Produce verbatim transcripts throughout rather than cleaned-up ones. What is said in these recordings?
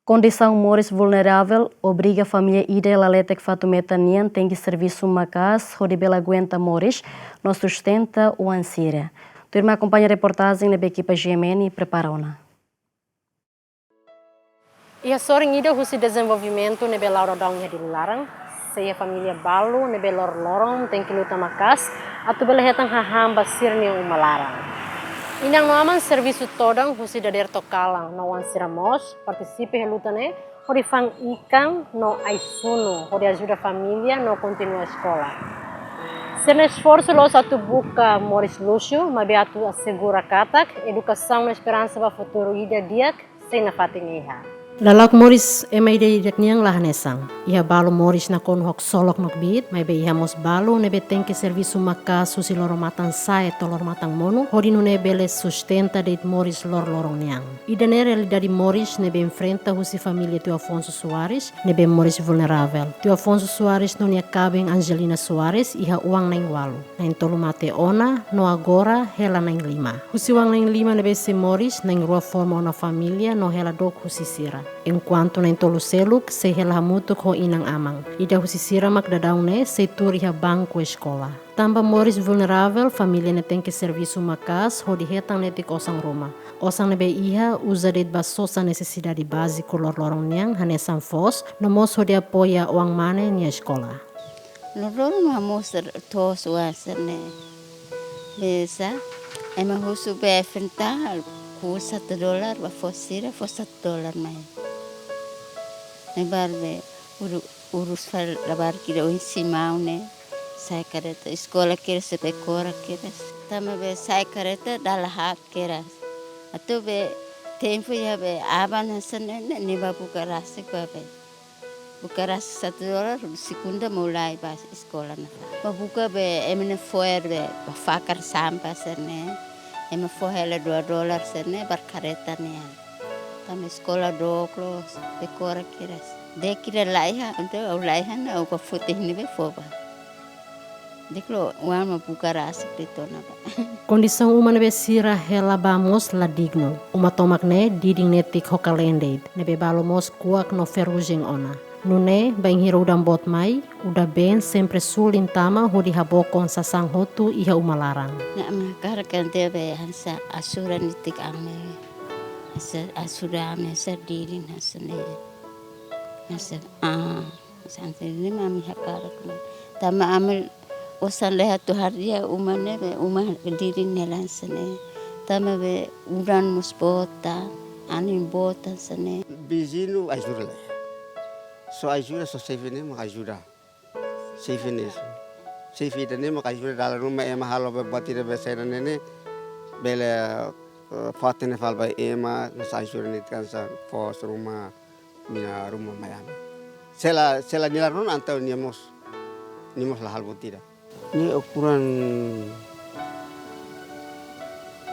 Kondisaun moris vulneravel obriga família ida la letek fatin metan nian tenke servisu maka'as hodi bele aguenta moris no sustenta oan sira. Tuirmai akompaña reportajen ne'ebé ekipa G M N prepara ona. Iha sorin ida husi dezenvolvimentu ne'ebé la'o daudaun iha Dili laran, sei iha família balu ne'ebé loroloron tenke luta maka'as atu bele hetan hahán ba sira-nia uma laran. Inan no aman servisu todan husi dadeer to'o kalan no oan sira mós partisipa iha luta ne'e hodi fa'an ikan no ai-sunu hodi ajuda família no kontinua eskola. Sira-nia esforsu la'ós atu buka moris luxu, maibé atu asegura katak edukasaun no esperansa ba futuru ida di'ak sei nafatin iha. Lala'ok moris ema ida-idak nian la hanesan. Iha balu moris nakonu ho ksolok no kbiit, maibé iha mós balu ne'ebé tenke servisu maka'as husi loro-matan sa'e to'o loro-matan monu, hodi nune'e bele sustenta de'it moris loroloron nian. Ida-ne'e realidade moris ne'ebé enfrenta husi família Tio Afonso Soares, ne'ebé moris vulneravel. Tio Afonso Soares no nia kaben Angelina Soares iha oan na'in-ualu. Na'in-tolu mate ona, no agora hela na'in-lima. Husi oan na'in-lima ne'ebé sei moris, na'in-rua forma ona família no hela dook husi sira. Enkuantu na'in-tolu seluk sei hela hamutuk ho inan-aman. Ida husi sira mak daudaun ne'e sei tuur iha banku eskola. Tanba moris vulneravel, família ne'e tenke servisu maka'as hodi hetan netik osan ruma. Osan ne'ebé iha uza de'it ba sosa nesesidade báziku loroloron nian hanesan foos, no mós hodi apoia oan mane nia eskola. Loroloron mak moos to'os oan sira-ne'e. Besa, ema husu be fenta, ku'u satu dolar, ba foos sira, foos satu dolar mai. Ne'ebé be, uru-, urus fali labarik ida oin simau ne'e. Sa'e kareta, eskola kedas, be kora kedas. Tanba be sa'e kareta, dala haat kedas. Atu be tempu iha be aban hanesan ne'e, ne'e, ne'e ba buka rasik ba be. Buka rasik satu dolar, segunda mulai ba eskola ne'e. Ba buka be ema ne'e fo'er be, ba fakar sampah sira-ne'e. Ema fó hela dua dolar sira-ne'e, ba kareta nian. Tanba eskola dook loos, be kora kedas. De'it ida laiha, entaun ha'u laiha ona, ha'u ba foti ne'ebé fó ba. De'it loos, oan mak buka rasik de'it ona ba. Kondisaun uma ne'ebé sira hela ba mós la dignu. Uma tomak ne'e didin netik ho kalen de'it, ne'ebé balu mós kuak no ferrujen ona. Nune'e, bainhira udan boot mai, udan-been sempre sulin tama hodi habokon sasán hotu iha uma laran. Ne'e ami hakarak de'it be hanesan ajuda netik ami. Hanesan ajuda ami hanesan didin hanesan ne'e. Hanesan, ah, hanesan ne'e mak ami hakarak ne'e. Tanba ami osan laiha atu hadi'a uma ne'e be, uma didin ne'e hanesan ne'e. Tanba be udan mós boot, anin boot hanesan ne'e. Viziñu ajuda laiha. Só ajuda, só xefe ne'e mak ajuda. Xefe ne'e. Xefe ida-ne'e mak ajuda dala ruma ema halo be buat ida be saida ne'e ne'e. Bele, eh, fatin ne'e fali ba ema, hanesan ajuda ne'e hanesan foos ruma, mina ruma mai ami. Se la, se la nia laran ona entaun nia mós, nia mós la halo buat ida. Nia ukuran,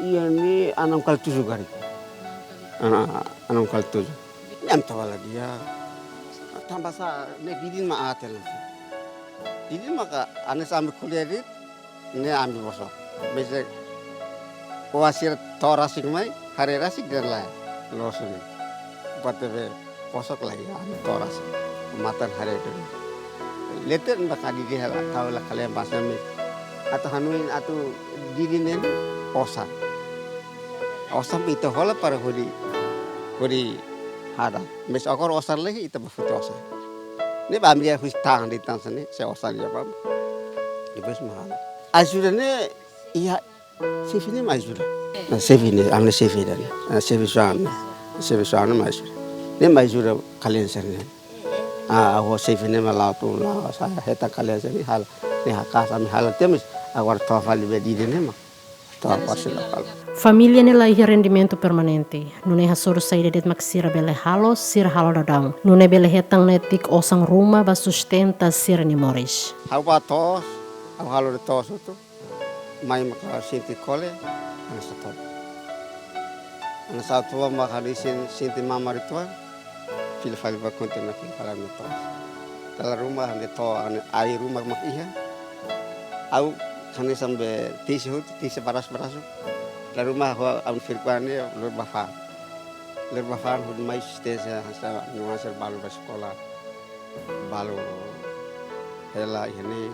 iya, nia enam kali tujuh kali. Ana, enam kali tujuh. Nia ami tau lagi ya. Tanba sá, ne'e didin mak aat hela. Didin maka hanesan ami ko'alia de'it, ne'e ami bosok. Bese oan sira to'o rasik mai, haree rasik dehan lae. Loos ne'e. Buat be bosok laiha, ami to'o rasik. Matan haree de'it. Leten ba kadi de'it hela, kau la kalian bahasa mi. Atu hanoin atu didin ne'e osan. Osan be ita hola para hodi, hodi hadau. Mas agora osan laiha ita ba foti osan. Ne'e ba ami husi tan de'it hanesan ne'e, se osan iha ba. Depois mak halo. Ajuda ne'e iha xefe ne'e mak ajuda. Nah, xefe ne'e, ami-nia xefe ida-ne'e. Ah, xefe suami. Xefe suami mak ajuda. Ne'e mak ajuda kalian sira-ne'e. Ah, ha'u xefe ne'e mak la'o tun la'o, sa'e hetan kalian sira-ne'e halo. Ne'e hakaas ami halo tiha, mas agora to'o fali be didin ne'e mak. To'o fali sira halo. Família ne'e la iha rendimentu permanente. Nune'e hasoru saida de'it mak sira bele halo, sira halo daudaun. Nune'e bele hetan netik osan ruma ba sustenta sira-nia moris. Ha'u ba to'os, ha'u halo de'it to'os hotu. Mai maka sente kole, hanesan toba. Hanesan toba maka dehan sente mamar itu, fila fali ba konten na fila fali ami toba. Dala ruma ami toba, ami ai-ruma mak iha. Ha'u hanesan be tesi hotu, tesi baras-baras. Dala ruma ha'u, ha'u firkua ne'e, lo ba fa. Ler ba fa'an hodi mai asisténsia hanesan, no hanesan balu ba eskola. Balu hela iha ne'e,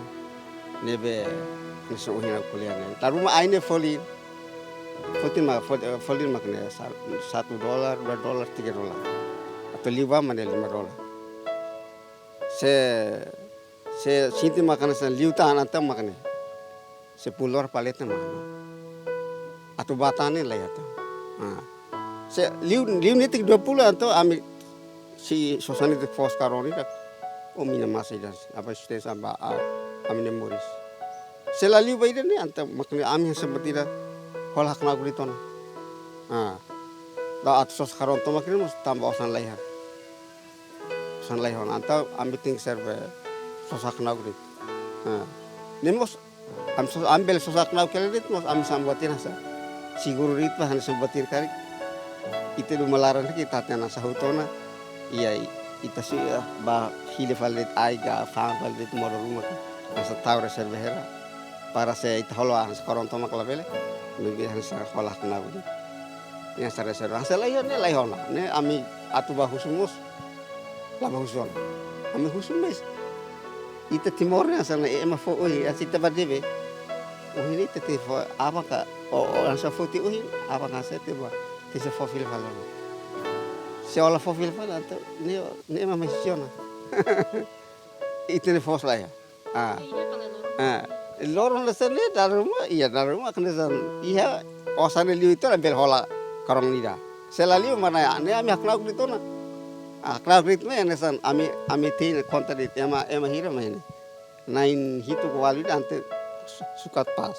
ne'ebé hanesan ohin ha'u ko'alia ne'e. Dala ruma ai ne'e folin. Folin mak, fol-, eh, folin mak ne'e sa-, satu dolar, dua dolar, tiga dolar. Atu liu ba mak ne'e lima dolar. Se, se sente mak hanesan liután entaun mak ne'e. Sepuluh dolar palete mak ne'e. Atu ba tan ne'e laiha tan. Ah. Se liu, liu netik dua puluh entaun ami sei sosa netik fos karoni dak. O mina masa ida, apa asisténsia ba, a, ami-nia moris. Se la liu ba ida-ne'e entaun mak ne'e ami hanesan buat ida hola haknauk de'it ona. Ah. Dala atu sosa karoni tomak ne'e mós tanba osan laiha. Osan laiha ona entaun ami tenke serve sosa haknauk de'it. Ah. Ne'e mós ami sos-, ami bele sosa haknauk hela de'it mós ami hanesan buat ida hanesan. Seguru de'it ba hanesan buat ida karik. Ita dala ruma laran ke ita hatene hanesan hotu ona. Iha, i-, ita sei, ah, ba hili fali de'it ai ka fa'an fali de'it modo ruma. Hanesan tau reserva hela. Para se ita hola hanesan karoni tomak labele. Ne'ebé hanesan hola haknauk de'it. Ne'e hanesan reserva. Hanesan laiha ne'e laiha ona. Ne'e ami atu ba husu mós. La ba husu ona. Ami husu mais. Ita Timor ne'e hanesan ema fó ohin, hanesan ita ba debe. Ohin ita tenke fó, aban ka, o, o, hanesan fó tiha ohin, aban ka hanesan ita ba. Tenke fó fila fali ona. Se la fó fila fali, entaun ne'e, ne'e ema mai sisiona. Ita-nia fó laiha. Ah. Ah. Loron hanesan ne'e dala ruma, iha dala ruma hanesan iha osan ne'e liu ita labele hola karoni ida. Se la liu mak ne'e, ne'e ami haknauk de'it ona. Ah, haknauk de'it ne'e hanesan ami, ami tenke konta de'it ema, ema hira mak ne'e. Na'in hitu ka ualu ida entaun su-, sukat pas.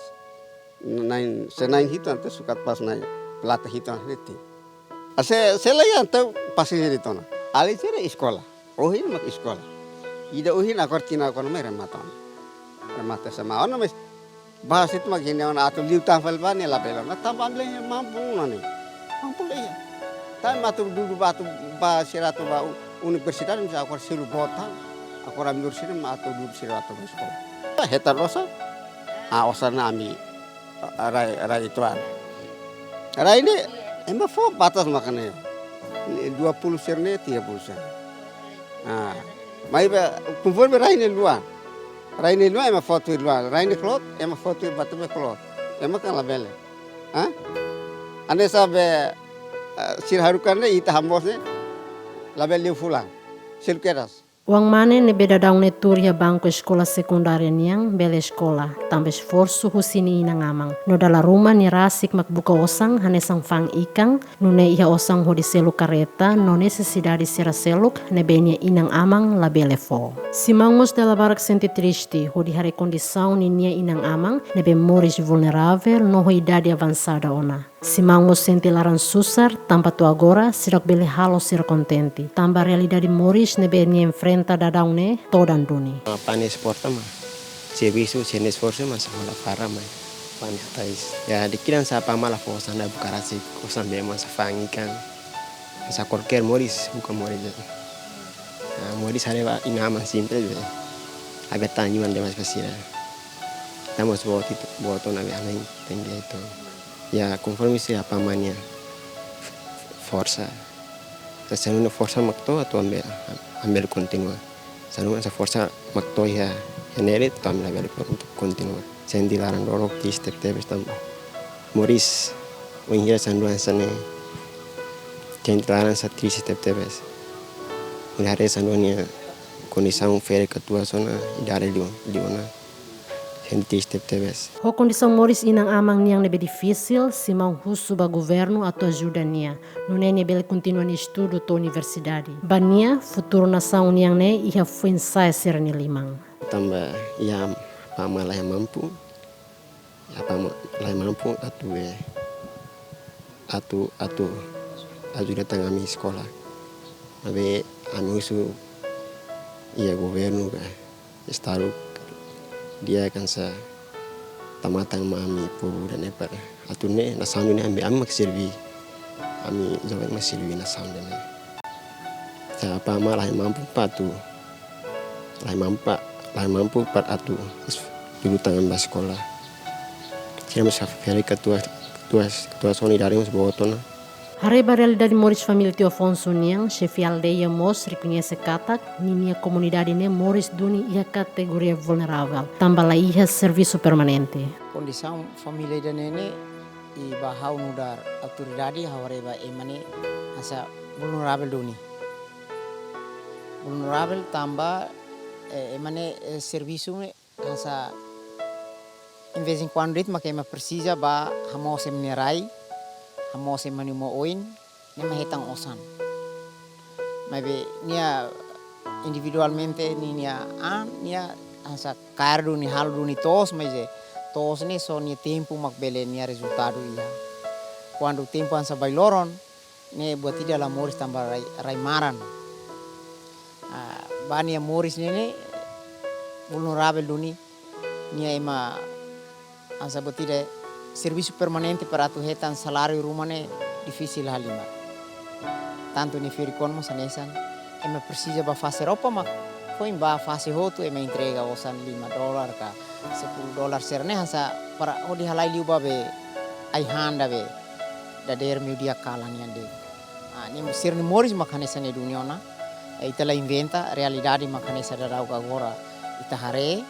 Na'in, se na'in hitu entaun sukat pas na'in plata hitu entaun de'it. Ah, se, se laiha entaun pas de'it ona. Alin sira eskola. Ohin mak eskola. Ida ohin agora tinan agora mai remata ona. Remata S M A ona mais. Ba situ mak hine ona atu liután fali ba ne'e labele ona. Tanba ami la mampu ona ne'e. Mampu laiha. Tanba atu dudu ba atu ba sira atu ba u-, universidade mais agora sira boot tan. Agora ami dur sira mak atu dudu sira atu ba eskola. Hetan osan. Ah, osan ne'e ami rai, rai uitoan. Rai ne'e, ema fó batas mak ne'e. Dua puluh sen ne'e, tiga puluh sen. Ah, maibé, konforme rai ne'e luan. Rai ne'e luan, ema fó tuir luan. Rai ne'e kloot, ema fó tuir batas be kloot. Ema kan labele. Hah? Hanesan be, eh, sira haruka ne'e, ita hamoos ne'e, labele liu fulan. Selu kedas. Oan-mane ne'ebé daudaun ne'e tuur iha banku eskola sekundária nian bele eskola, tanba esforsu husi nia inan-aman. No dala ruma nia rasik mak buka osan hanesan fa'an ikan, nune'e iha osan hodi selu karreta, no nesesidade sira seluk ne'ebé nia inan-aman labele fó. Simão mós dala barak sente triste, hodi haree kondisaun ninia inan-aman ne'ebé moris vulneravel no ho idade avansada ona. Simão mós sente laran susar, tanba to'o agora seidauk bele halo sira kontente. Tanba realidade moris ne'ebé nia enfrenta daudaun ne'e todan duni. Apá ne'e suporta mak. Servisu, se ne'e esforsu mak, se hola para mak. Apá ne'e hatais. Ya, dehan ki'ik-oan sá apá mak la fó osan, la buka rasik, osan be mak hanesan fa'an ikan. Hanesan kualkér moris, buka moris. Ah, moris haree ba inan-aman simples be. Abe tanyu ande mas pasira. Tamos boti, boto na be anai tende itu. Ya, konforme se apá mak nia forsa. Se hanesan forsa mak to'o atu ami, ami bele kontinua. Se hanesan forsa mak to'o iha, iha ne'e de'it atu ami labele kontinua. Sente laran dolok, triste tebes tanba moris, ohin hira hanesan hanesan ne'e. Sente laran hanesan triste tebetebes. Ohin haree hanesan nia kondisaun ferik-katuas ona, idade liu, liu ona. Sente triste tebetebes. Ho kondisaun moris inan-aman nian ne'ebé difisil, Simão husu ba governu atu ajuda nia. Nune'e nia bele kontinua nia estudu to'o universidade. Ba nia, futuru nasaun nian ne'e iha foin-sa'e sira-nia liman. Tanba iha apá mak laiha mampu. Apá mak laiha mampu atu, eh, atu, atu, ajuda tan ami eskola. Maibé ami husu iha governu ka, estadu, di'ak hanesan tama tan mak ami povu ida-ne'e para atu nune'e nasaun ida-ne'e ami, ami mak serví. Ami joven mak serví nasaun ida-ne'e. Se apá mak laiha mampu para atu, laiha mampu, laiha mampu para atu, es-, dudu tan ami ba eskola. Sira mós ferik-katuas, katuas, katuas ona, idade mós boot ona. Haree ba realidade moris família Tio Afonso nian, xefe aldeia mós rekoñese katak ninia komunidade ne'e moris duni iha kategoria vulneravel, tanba la iha servisu permanente. Kondisaun família ida-ne'e ne'e, i ba ha'u nu'udar autoridade, ha'u haree ba ema ne'e hanesan vulneravel duni. Vulneravel tanba, eh, ema ne'e, eh, servisu ne'e hanesan, em vez em quando de'it mak ema presiza ba hamoos ema nia rai, hamoos ema nia uma-oin, ne'e mak hetan osan. Maibé nia individualmente ninia an, nia hanesan kaer duni, halo duni to'os, maibé to'os ne'e só nia tempu mak bele nia rezultadu iha. Kuandu tempu hanesan bailoron, ne'e buat ida la moris tanba rai, rai maran. Ah, ba nia moris ne'e ne'e vulneravel duni, nia ema hanesan buat ida servisu permanente para atu hetan saláriu ruma ne'e difisil halimar. Tantu nia ferik-oan mós hanesan, ema presiza ba fase roupa mak foin ba fase hotu ema entrega osan lima dolar ka sepuluh dolar sira-ne'e hanesan para hodi halai liu ba be ai-han ida be dadeer meiudia kalan nian de'it. Ah, ne'e sira-nia moris mak hanesan ne'e duni ona. Eh, ita la inventa, realidade mak hanesan dadauk agora ita haree.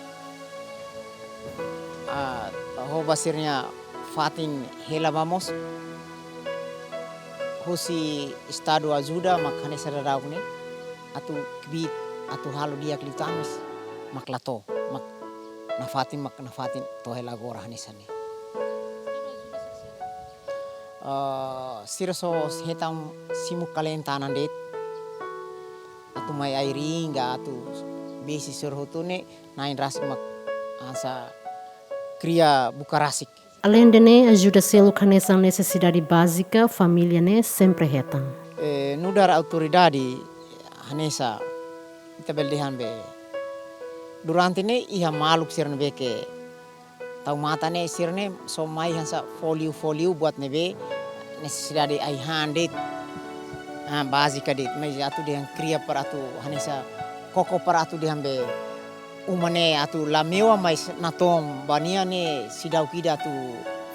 Ah, ho ba sira-nia fatin hela ba mós husi Estadu ajuda mak hanesan dadauk ne'e. Atu kbiit, atu halo di'ak liután maibé mak la to'o, mak nafatin, mak nafatin to'o hela agora hanesan ne'e. Ah, sira só hetan simu kalen-tanan de'it. Atu mai ai-riin ka atu besi sira hotu ne'e, na'in rasik mak hanesan kria buka rasik. Aleinde ne'e, ajuda seluk hanesan nesesidade bázika, família ne'e sempre hetan. Eh, nu'udar autoridade hanesan, ita bele dehan be, durante ne'e iha maluk sira ne'ebé ke tau matan ne'e sira-ne'e só mai hanesan fó liu, fó liu buat ne'ebé nesesidade ai-han de'it. Ah, bázika de'it, maibé atu dehan kria para atu hanesan koko para atu dehan be uma ne'e atu la mewah maibé natoon ba nia ne'e seidauk ida atu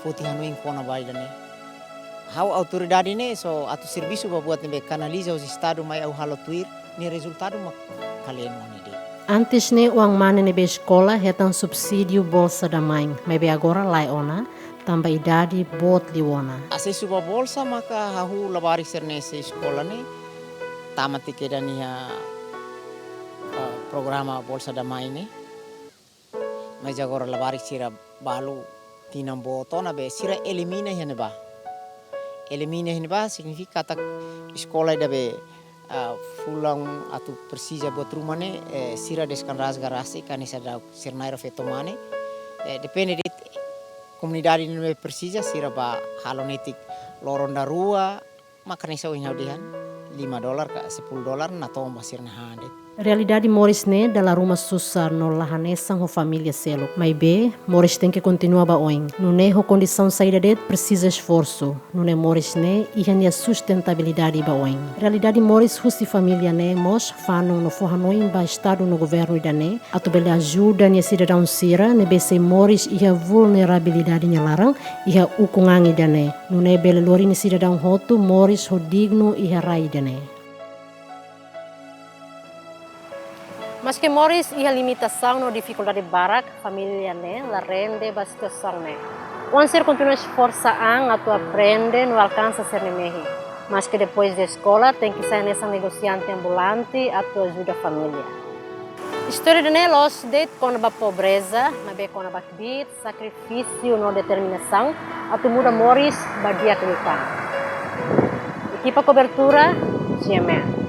foti hanoin kona-ba ida-ne'e. Ha'u autoridade ne'e só atu servisu ba buat ne'ebé kanaliza husi Estadu mai ha'u halo tuir, nia rezultadu mak kalen mane de'it. Antes ne'e oan-mane ne'ebé eskola hetan subsídiu Bolsa da Mãe, maibé agora lae ona, tanba idade boot liu ona. Asesu ba bolsa maka hahú labarik sira-ne'e sei eskola ne'e, tama tiha kedan iha, eh, programa Bolsa da Mãe ne'e. Maibé agora labarik sira balu tinan boot ona be sira elimina iha ne'ebá. Elimina iha ne'ebá signifika katak eskola ida be, ah, fulan atu presiza buat ruma ne'e, eh, sira deskan rasga rasik hanesan dadauk sira na'in-rua feto mane. Eh, depende de'it komunidade ne'ebé presiza sira bá halo netik loron daruak, mak hanesan ohin ha'u dehan, lima dolar ka sepuluh dolar natoon ba sira-nia han de'it. Realidade moris ne'e dala ruma susar no la hanesan ho família seluk. Maibé, moris tenke kontinua ba oin. Nune'e ho kondisaun saida de'it presiza esforsu. Nune'e moris ne'e iha nia sustentabilidade ba oin. Realidade moris husi família ne'e mós fanun no fó hanoin ba Estadu no governu ida-ne'e, atu bele ajuda nia sidadaun sira ne'ebé sei moris iha vulnerabilidade nia laran, iha ukun-an ida-ne'e. Nune'e bele lori nia sidadaun hotu moris ho dignu iha rai ida-ne'e. Maske moris iha limitasaun no difikuldade barak, família ne'e la rende ba situasaun ne'e. Oan sira kontinua esforsa an atu aprende no alkansa sira-nia mehi. Maske depois de eskola, tenke sai hanesan negosiante ambulante atu ajuda família. Istória ida-ne'e la'ós de'it kona-ba pobreza, maibé kona-ba kbiit, sakrifísiu no determinasaun atu muda moris ba di'ak liután. Ekipa kobertura, G M N.